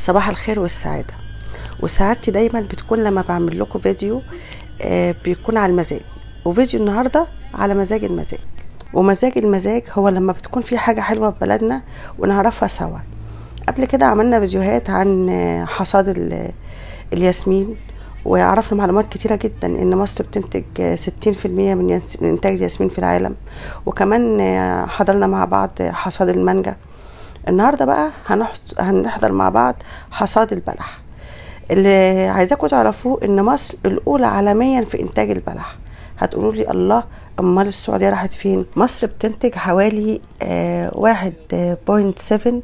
صباح الخير والسعادة. وسعادتي دايما بتكون لما بعمل لكم فيديو بيكون على المزاج، وفيديو النهاردة على مزاج المزاج. ومزاج المزاج هو لما بتكون في حاجة حلوة في بلدنا ونعرفها سوا. قبل كده عملنا فيديوهات عن حصاد الياسمين، وعرفنا معلومات كتيرة جدا ان مصر بتنتج 60% من انتاج الياسمين في العالم، وكمان حضرنا مع بعض حصاد المانجا. النهاردة بقى هنحضر مع بعض حصاد البلح. اللي عايزاكم تعرفوه ان مصر الاولى عالميا في انتاج البلح. هتقولوا لي الله، امال السعودية راحت فين؟ مصر بتنتج حوالي 1.7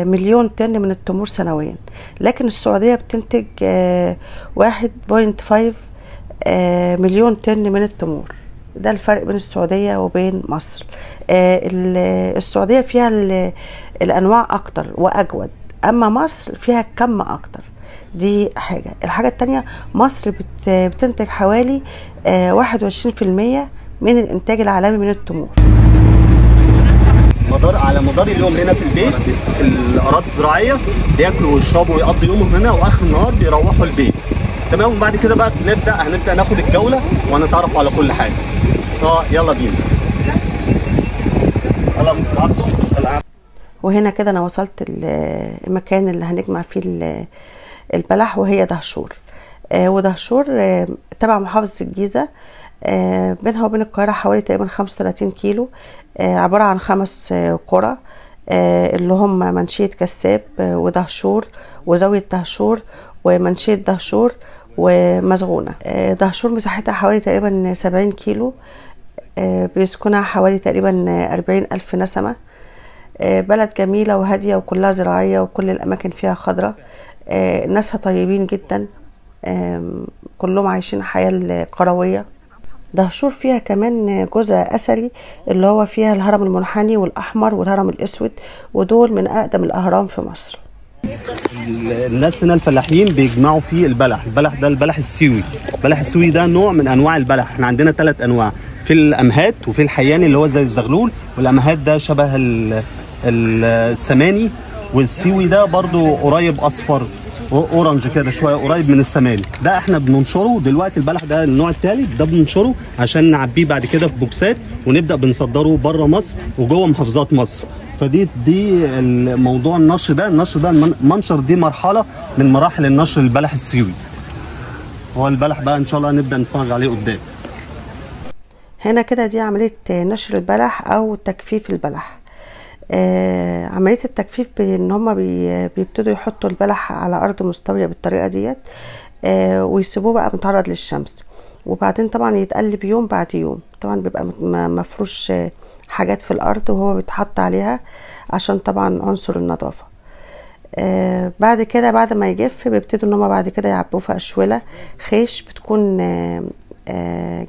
مليون طن من التمور سنويا، لكن السعودية بتنتج 1.5 مليون طن من التمور. ده الفرق بين السعودية وبين مصر. السعودية فيها الأنواع أكتر وأجود، أما مصر فيها الكم أكتر. دي حاجة. الحاجة التانية، مصر بتنتج حوالي 21% من الإنتاج العالمي من التمور. على مدار اليوم هنا في البيت في الأراضي الزراعية بياكلوا ويشربوا ويقضوا يومهم هنا، وآخر النهار بيروحوا البيت. تمام. وبعد كده بقى هنبدأ ناخد الجولة وهنتعرف على كل حاجة. يلا بينا. يلا مستر عبده. وهنا كده أنا وصلت المكان اللي هنجمع فيه البلح، وهي دهشور. ودهشور تبع محافظة الجيزة، بينها وبين القاهرة حوالي تقريبا 35 كيلو. عبارة عن 5 قرى، اللي هم منشية كساب ودهشور وزاوية دهشور ومنشية دهشور ومزغونة. دهشور مساحتها حوالي تقريبا 70 كيلو، بيسكنها حوالي تقريبا 40 ألف نسمة. بلد جميلة وهادية وكلها زراعية وكل الأماكن فيها خضرة. ناسها طيبين جدا، كلهم عايشين حياة القروية. دهشور فيها كمان جزء أثري اللي هو فيها الهرم المنحني والأحمر والهرم الأسود، ودول من أقدم الأهرام في مصر. الناس هنا الفلاحين بيجمعوا فيه البلح. البلح ده البلح السيوي. البلح السيوي ده نوع من أنواع البلح. احنا عندنا 3 أنواع، في الأمهات وفي الحياني اللي هو زي الزغلول، والأمهات ده شبه السماني، والسيوي ده برضو قريب أصفر orange كده شوية، قريب من السماني. ده احنا بننشره دلوقتي. البلح ده النوع الثالث ده بننشره عشان نعبيه بعد كده في بوكسات ونبدا بنصدره بره مصر وجوه محافظات مصر. فدي الموضوع النشر ده. النشر ده منشر، دي مرحلة من مراحل النشر البلح السيوي. هو البلح بقى ان شاء الله نبدا نتفرج عليه قدام. هنا كده دي عملية نشر البلح او تجفيف البلح. عملية التجفيف بان هما بيبتدوا يحطوا البلح على ارض مستوية بالطريقة ديت، ويسيبوه بقى متعرض للشمس، وبعدين طبعا يتقلب يوم بعد يوم. طبعا بيبقى مفروش حاجات في الارض وهو بيتحط عليها عشان طبعا عنصر النظافة. بعد كده بعد ما يجف بيبتدوا ان هما بعد كده يعبوه في اشولة خيش بتكون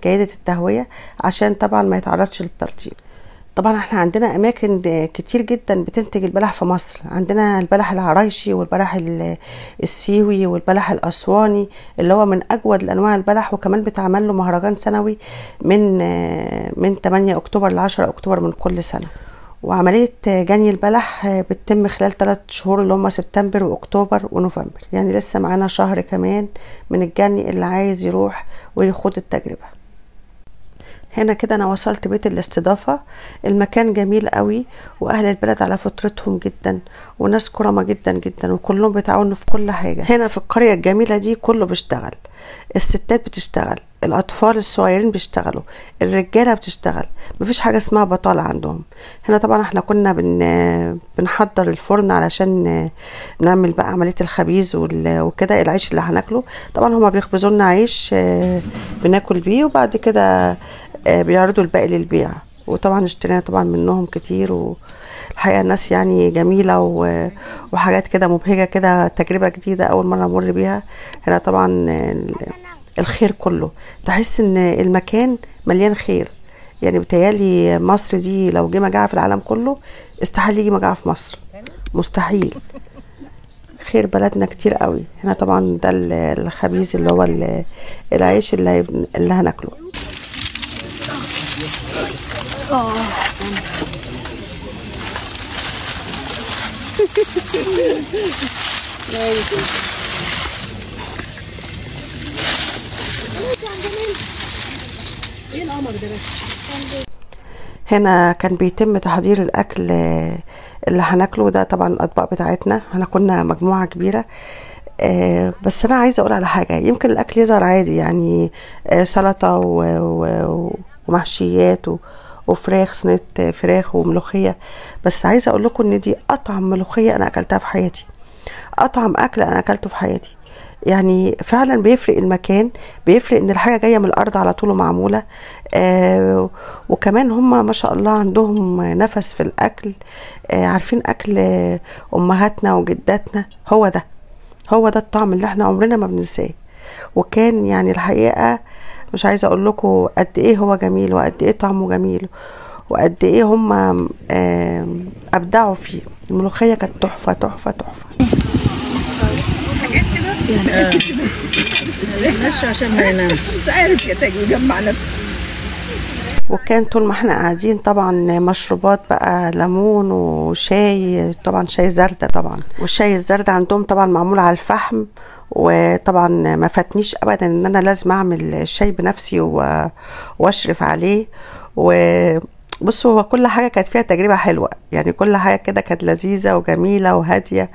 جيدة التهوية عشان طبعا ما يتعرضش للترطيب. طبعا احنا عندنا اماكن كتير جدا بتنتج البلح في مصر. عندنا البلح العرايشي والبلح السيوي والبلح الاسواني اللي هو من اجود الانواع البلح، وكمان بيتعمل له مهرجان سنوي من 8 اكتوبر ل 10 اكتوبر من كل سنة. وعملية جني البلح بتتم خلال 3 شهور اللي هم سبتمبر واكتوبر ونوفمبر، يعني لسه معانا شهر كمان من الجني اللي عايز يروح ويخوض التجربة. هنا كده انا وصلت بيت الاستضافة. المكان جميل قوي، واهل البلد على فطرتهم جدا وناس كرمة جدا جدا، وكلهم بيتعاونوا في كل حاجة. هنا في القرية الجميلة دي كله بيشتغل، الستات بتشتغل، الاطفال الصغيرين بيشتغلوا، الرجالة بتشتغل، مفيش حاجة اسمها بطالة عندهم. هنا طبعا احنا كنا بنحضر الفرن علشان نعمل بقى عملية الخبيز وكده، العيش اللي هناكله. طبعا هما بيخبزوا لنا عيش بناكل بيه، وبعد كده بيعرضوا الباقي للبيع. وطبعا اشترينا طبعا منهم كتير، والحقيقة الناس يعني جميلة وحاجات كده مبهجه كده، تجربه جديدة اول مرة امر بيها. هنا طبعا الخير كله، تحس ان المكان مليان خير. يعني بتهيألي مصر دي لو جه مجاعة في العالم كله استحيل يجي مجاعة في مصر، مستحيل. خير بلدنا كتير قوي. هنا طبعا ده الخبيز اللي هو العيش اللي هناكله. ايه القمر ده بس؟ هنا كان بيتم تحضير الاكل اللي هناكله ده، طبعا الاطباق بتاعتنا، احنا كنا مجموعة كبيرة. بس انا عايزه اقول على حاجة، يمكن الاكل يظهر عادي يعني، سلطة ومحشيات وفراخ، صينية فراخ وملوخيه، بس عايزه اقول لكم ان دي اطعم ملوخية انا اكلتها في حياتي، اطعم اكل انا اكلته في حياتي. يعني فعلا بيفرق المكان، بيفرق ان الحاجة جاية من الارض على طول ومعموله. وكمان هم ما شاء الله عندهم نفس في الاكل، عارفين اكل امهاتنا وجداتنا، هو ده هو ده الطعم اللي احنا عمرنا ما بننساه. وكان يعني الحقيقة مش عايزه اقول لكم قد ايه هو جميل، وقد ايه طعمه جميل، وقد ايه هم ابدعوا فيه. الملوخية كانت تحفة تحفة تحفة. حاجات كده ماشي عشان ما ينامش، مش عارف يجمع نفسه. وكان طول ما احنا قاعدين طبعا مشروبات بقى، ليمون وشاي، طبعا شاي زردة، طبعا والشاي الزردة عندهم طبعا معمول على الفحم. وطبعا ما فاتنيش ابدا ان انا لازم اعمل الشاي بنفسي واشرف عليه. وبصوا هو كل حاجة كانت فيها تجربة حلوة، يعني كل حاجة كده كانت لذيذة وجميلة وهادية،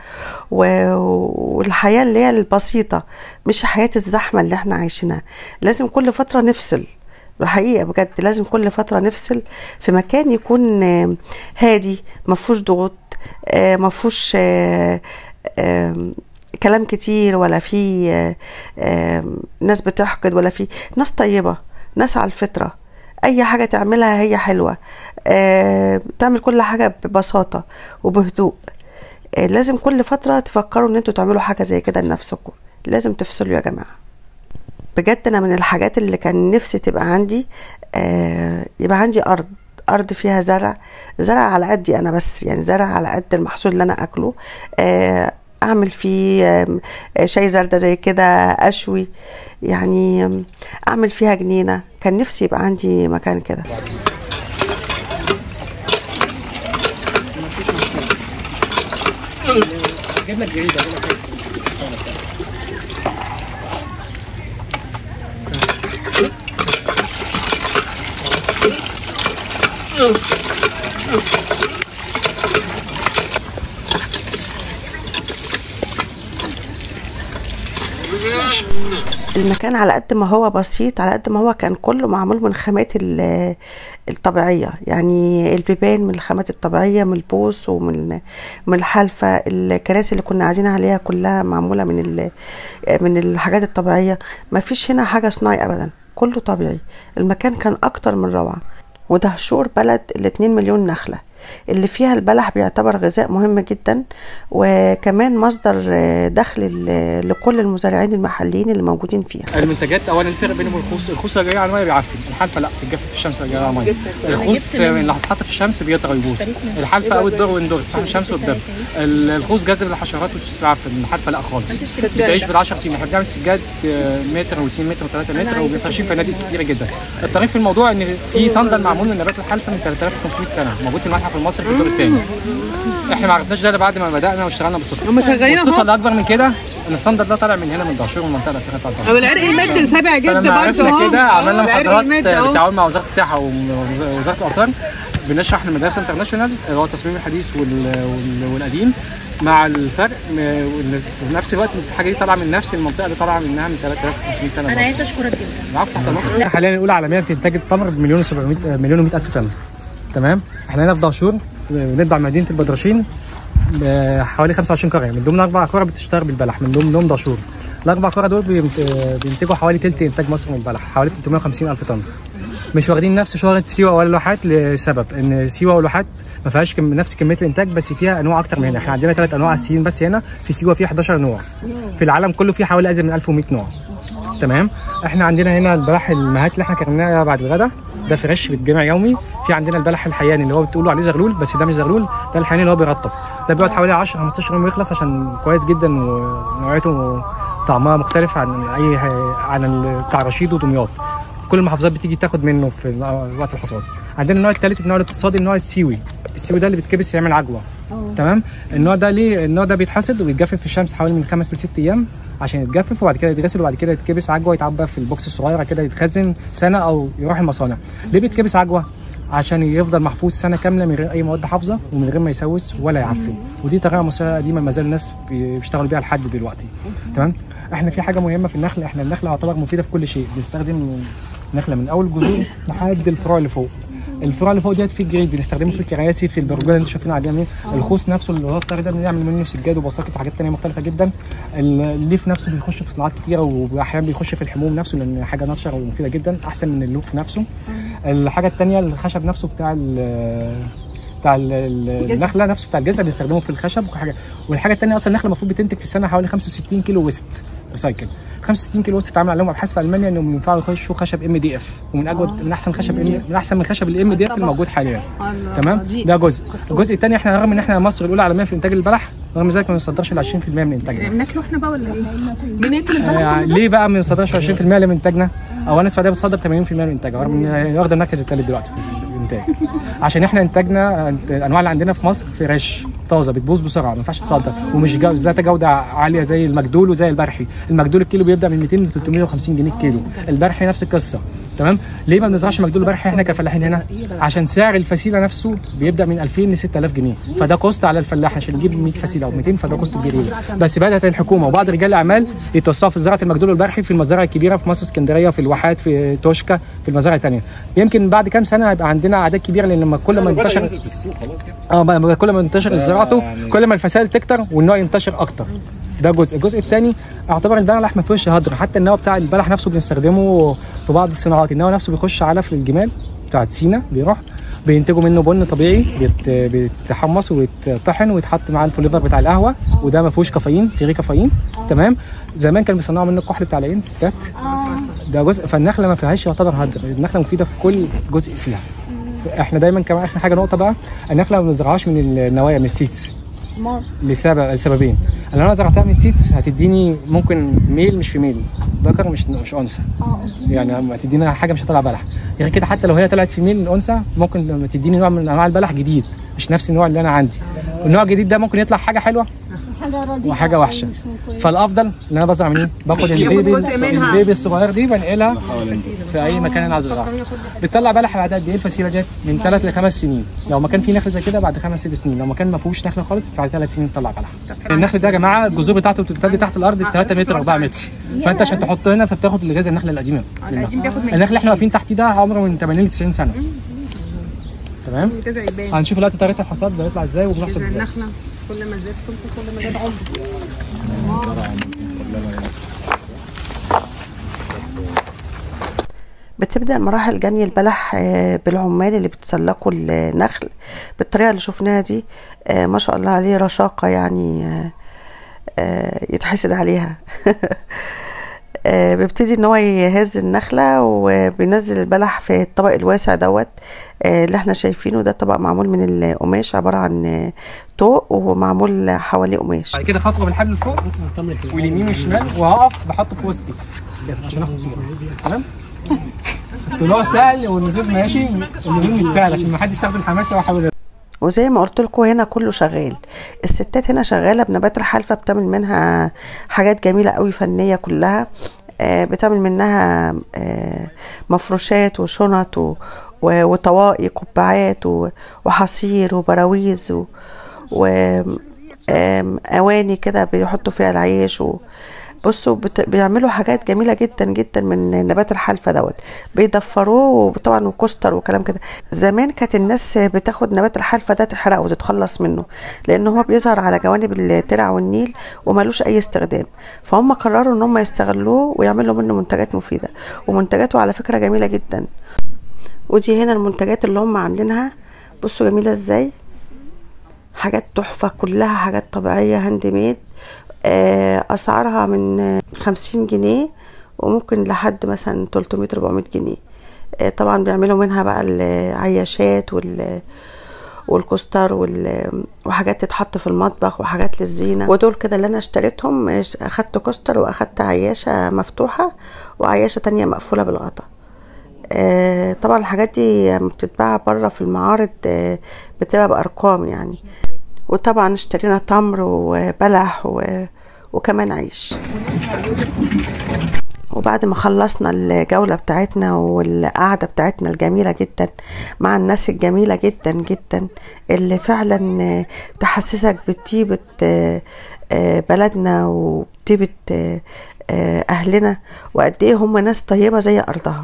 والحياة اللي هي البسيطة، مش حياة الزحمة اللي احنا عايشينها. لازم كل فترة نفصل الحقيقة، بجد لازم كل فترة نفصل في مكان يكون هادي، مفهوش ضغوط، مفهوش كلام كتير، ولا فيه ناس بتحقد، ولا فيه ناس طيبة، ناس على الفطرة، اي حاجة تعملها هي حلوة، تعمل كل حاجة ببساطة وبهدوء. لازم كل فترة تفكروا ان انتوا تعملوا حاجة زي كده لنفسكم، لازم تفصلوا يا جماعة بجد. انا من الحاجات اللي كان نفسي تبقى عندي، يبقى عندي ارض فيها زرع، زرع على قدي انا بس، يعني زرع على قد المحصول اللي انا اكله، اعمل فيه شاي زردة زي كده، اشوي، يعني اعمل فيها جنينة. كان نفسي يبقى عندي مكان كده. المكان على قد ما هو بسيط، على قد ما هو كان كله معمول من خامات الطبيعية، يعني البيبان من الخامات الطبيعية، من البوص ومن الحلفة، الكراسي اللي كنا قاعدين عليها كلها معمولة من الحاجات الطبيعية، ما فيش هنا حاجة صناعي أبدا، كله طبيعي. المكان كان أكتر من روعة. ودهشور بلد 2 مليون نخلة اللي فيها البلح بيعتبر غذاء مهم جدا، وكمان مصدر دخل لكل المزارعين المحليين اللي موجودين فيها. المنتجات اولا الفرق بينهم الخوص، الخوص لو جاي على المية بيعفن، الحلفه لا بتتجفف في الشمس لو جاي على المية. الخوص اللي هتتحط في الشمس بيطرى ويبوظ، الحلفه او الدر واندر بتصحى من الشمس والدر. الخوص جذب الحشرات والسوس العفن، الحلفه لا خالص بتعيش بال10 سنين. احنا بنعمل سجاد متر و2 متر و3 متر وبنفرشين فنادق كتيرة جدا. الطريف في الموضوع ان في صندل معمول من نبات الحلفه من 3500 سنة موجود في المتحف المصري في الدور الثاني. احنا ما عرفناش ده الا بعد ما بدانا واشتغلنا بالصدفة. هم شغالين اهو. الصدفة اللي اكبر من كده ان الصندل ده طالع من هنا من دهشور، من المنطقة الاثرية بتاعت دهشور. طب العرق يمد لسابع جد برضه. عرفنا كده عملنا محاضرات بالتعاون مع وزارة السياحة ووزارة الاثار، بنشرح للمدرسة international اللي هو التصميم الحديث والقديم مع الفرق، وفي نفس الوقت الحاجة دي طالعه من نفس المنطقة اللي طالعه منها من 3500 سنة. انا عايزه اشكرك جدا. العفو، تحت امرك. حاليا الاولى عالميا في انتاج التمر بمليون و700 مليون و100 الف طن. تمام، احنا هنا في دهشور بنتبع مدينة البدرشين حوالي 25 قرية، من ضمن 4 قرى بتشتغل بالبلح، من ضمنهم دهشور. الاربع قرى دول بينتجوا حوالي تلت انتاج مصر من البلح، حوالي 350 الف طن. مش واخدين نفس شهره سيوه ولا الواحات، لسبب ان سيوه والواحات ما فيهاش نفس كمية الانتاج، بس فيها انواع اكتر من هنا. احنا عندنا 3 انواع اساسيين بس هنا، في سيوه في 11 نوع، في العالم كله في حوالي ازيد من 1100 نوع. تمام، احنا عندنا هنا البلح المهات اللي احنا كرمناه بعد الغداء ده fresh بيتجمع يومي. في عندنا البلح الحياني اللي هو بتقولوا عليه زغلول، بس ده مش زغلول، ده الحياني اللي هو بيرطب، ده بيقعد حوالي 10 15 يوم ويخلص عشان كويس جدا ونوعيته طعمها مختلف عن اي عن بتاع رشيد ودمياط. كل المحافظات بتيجي تاخد منه في وقت الحصاد. عندنا النوع الثالث النوع الاقتصادي، النوع السيوي. السيوي ده اللي بيتكبس يعمل عجوه. تمام. النوع ده ليه؟ النوع ده بيتحصد وبيتجفف في الشمس حوالي من 5 ل 6 ايام عشان يتجفف، وبعد كده يتغسل، وبعد كده يتكبس عجوه، يتعبى في ال box الصغيرة كده، يتخزن سنة او يروح المصانع. ليه بيتكبس عجوه؟ عشان يفضل محفوظ سنة كاملة من غير اي مواد حافظه ومن غير ما يسوس ولا يعفن. ودي طريقه مصرية قديمة ما زال الناس بيشتغلوا بيها لحد دلوقتي. تمام. احنا في حاجة مهمة في النخل، احنا النخلة يعتبر مفيدة في كل شيء، بنستخدم النخلة من اول جذور لحد الفروع اللي فوق. الفروع اللي فوق ديت في الجريد بنستخدمه في الكراسي، في البرجوله اللي انتم شايفينها على اليمين. الخوص نفسه اللي هو الطري ده بنعمل منه سجاد وبساطة وحاجات ثانية مختلفة جدا. الليف نفسه بيخش في صناعات كتيرة، واحيانا بيخش في الحموم نفسه لان حاجة ناتشر ومفيدة جدا احسن من اللوف نفسه. الحاجة الثانية الخشب نفسه بتاع النخلة نفسه بتاع الجذع بنستخدمه في الخشب وحاجه. والحاجة الثانية اصلا النخلة المفروض بتنتج في السنة حوالي 65 كيلو waste recycle. 65 كيلو waste اتعمل عليهم ابحاث في المانيا انهم ينفعوا يخشوا خشب MDF، ومن اجود من احسن خشب من احسن من خشب ال MDF الموجود حاليا. تمام. ده جزء. الجزء الثاني احنا رغم ان احنا مصر الاولى عالميا في انتاج البلح، رغم ذلك ما بنصدرش ال 20% من انتاجنا. بناكله احنا بقى ولا ايه؟ بناكل البلح كله؟ ليه بقى ما بنصدرش 20% من انتاجنا؟ اولا السعودية بتصدر 80% من انتاجها، رغم ان واخده المركز الثالث دلوقتي في الانتاج. عشان احنا انتاجنا الانواع اللي عندنا في مصر fresh طازة بتبوظ بسرعة، ما ينفعش تصدر، ومش ذات جوده عالية زي المجدول وزي البرحي. المجدول الكيلو بيبدا من 200 ل 350 جنيه الكيلو، البرحي نفس القصة. تمام. ليه ما بنزرعش مجدول برحي احنا كفلاحين هنا؟ عشان سعر الفسيله نفسه بيبدا من 2000 ل 6000 جنيه، فده cost على الفلاح عشان يجيب 100 فسيله او 200، فده cost كبير جدا. بس بدات الحكومة وبعض رجال الاعمال يتوسعوا في زراعة المجدول البرحي في المزارع الكبيرة في مصر، اسكندرية، في الواحات، في توشكا، في المزارع الثانية. يمكن بعد كام سنة هيبقى عندنا اعداد كبيرة، لان لما كل ما انتشر في السوق خلاص يعني. كل ما انتشر زراعته كل ما الفسائل تكتر والنوع ينتشر اكتر. ده جزء. الجزء الثاني اعتبر البلح ما فيهوش هدر، حتى النوى بتاع البلح نفسه بنستخدمه في بعض الصناعات. النوى نفسه بيخش علف للجمال بتاعت سينا، بيروح بينتجوا منه بن طبيعي بيتحمص ويتطحن ويتحط مع ال flavor بتاع القهوة، وده ما فيهوش كافيين، free caffeine. تمام. زمان كانوا بيصنعوا منه الكحل بتاع العين ستات. ده جزء. فالنخله ما فيهاش يعتبر هدر، النخلة مفيدة في كل جزء فيها. احنا دايما كمان احنا حاجة نقطة بقى، النخلة ما بنزرعهاش من النوايا، من ال seeds، لسببين. لو انا زرعتها من seeds هتديني ممكن male مش female، ذكر مش انثى، يعني هتدينا حاجة مش هتطلع بلح. غير كده حتى لو هي طلعت female انثى ممكن تديني نوع من انواع البلح جديد مش نفس النوع اللي انا عندي. والنوع الجديد ده ممكن يطلع حاجة حلوة وحاجه وحشة. فالافضل ان انا بزرع منين؟ باخد ال baby الصغير دي بنقلها في اي مكان انا عايز ازرعها. بتطلع بلح بعد قد ايه الفسيله ديت؟ من 3 ل 5 سنين. لو مكان فيه نخل زي كده بعد 5 6 سنين، لو مكان ما فيهوش نخل خالص بعد 3 سنين تطلع بلح. النخل ده يا جماعة الجذور بتاعته بتمتد تحت الارض 3 متر 4 متر، فانت عشان تحطه هنا فبتاخد الغاز النخلة القديمة. النخل اللي احنا واقفين تحتيه ده عمره من 80 ل 90 سنة. تمام؟ هنشوف دلوقتي طريقه الحصاد ده يطلع ازاي وبنحصد ازاي. النخلة كل ما زاد سمكة كل ما زاد عمره. بتبدأ مراحل جني البلح بالعمال اللي بيتسلقوا النخل بالطريقة اللي شفناها دي. ما شاء الله عليه، رشاقة يعني يتحسد عليها. بيبتدي ان هو يهز النخلة وبينزل البلح في الطبق الواسع دوت اللي احنا شايفينه ده. طبق معمول من القماش، عبارة عن طوق ومعمول حواليه قماش. بعد كده خطوة بالحبل لفوق واليمين والشمال، وهقف بحطه في وسطي عشان اخد صورة. تمام؟ الطلوع سهل والنزول ماشي، النزول مش سهل عشان ما حدش ياخد الحماسة ويحاول. وزي ما قلت لكم هنا كله شغال، الستات هنا شغالة بنبات الحلفه، بتعمل منها حاجات جميلة قوي فنية كلها، بتعمل منها مفروشات وشنط وطواقي قبعات وحصير وبراويز واواني كده بيحطوا فيها العيش. بصوا بيعملوا حاجات جميلة جدا جدا من نبات الحلفه دوت، بيضفروه طبعا وكستر وكلام كده. زمان كانت الناس بتاخد نبات الحلفه ده تحرقه وتتخلص منه، لان هو بيظهر على جوانب الترع والنيل ومالوش اي استخدام، فهم قرروا ان هم يستغلوه ويعملوا منه منتجات مفيدة، ومنتجاته على فكرة جميلة جدا. ودي هنا المنتجات اللي هم عاملينها، بصوا جميلة ازاي، حاجات تحفة كلها، حاجات طبيعية hand made. اسعارها من 50 جنيه وممكن لحد مثلا 300 400 جنيه. طبعا بيعملوا منها بقى العياشات والكوستر وحاجات تتحط في المطبخ وحاجات للزينة. ودول كده اللي انا اشتريتهم، اخدت coaster واخدت عياشه مفتوحة وعياشه تانية مقفولة بالغطا. طبعا الحاجات دي بتتباع بره في المعارض، بتبقى بارقام يعني. وطبعا اشترينا تمر وبلح وكمان عيش. وبعد ما خلصنا الجولة بتاعتنا والقعدة بتاعتنا الجميلة جدا مع الناس الجميلة جدا جدا اللي فعلا تحسسك بطيبة بلدنا وطيبة أهلنا، وقد ايه هم ناس طيبة زي أرضها.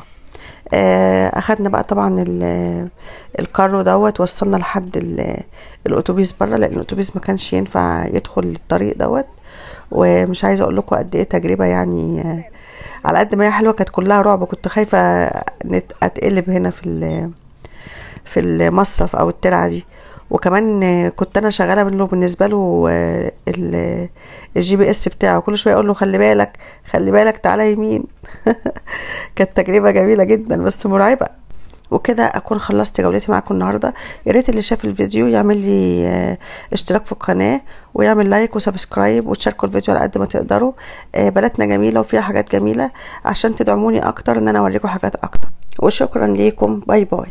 اخدنا بقى طبعا الكارو دوت، وصلنا لحد الاتوبيس بره، لان الاتوبيس ما كانش ينفع يدخل الطريق دوت. ومش عايزه اقول لكم قد ايه تجربه يعني، على قد ما هي حلوة كانت كلها رعب. كنت خايفة اتقلب هنا في المصرف او الترعه دي. وكمان كنت انا شغالة منه بالنسبة له ال GPS بتاعه، كل شوية اقول له خلي بالك خلي بالك تعالى يمين. كانت تجربه جميلة جدا بس مرعبة. وكده اكون خلصت جولتي معاكم النهارده. يا ريت اللي شاف الفيديو يعمل لي اشتراك في القناة ويعمل like و subscribe، وتشاركوا الفيديو على قد ما تقدروا. بلدنا جميلة وفيها حاجات جميلة، عشان تدعموني اكتر ان انا اوريكم حاجات اكتر. وشكرا ليكم، bye bye.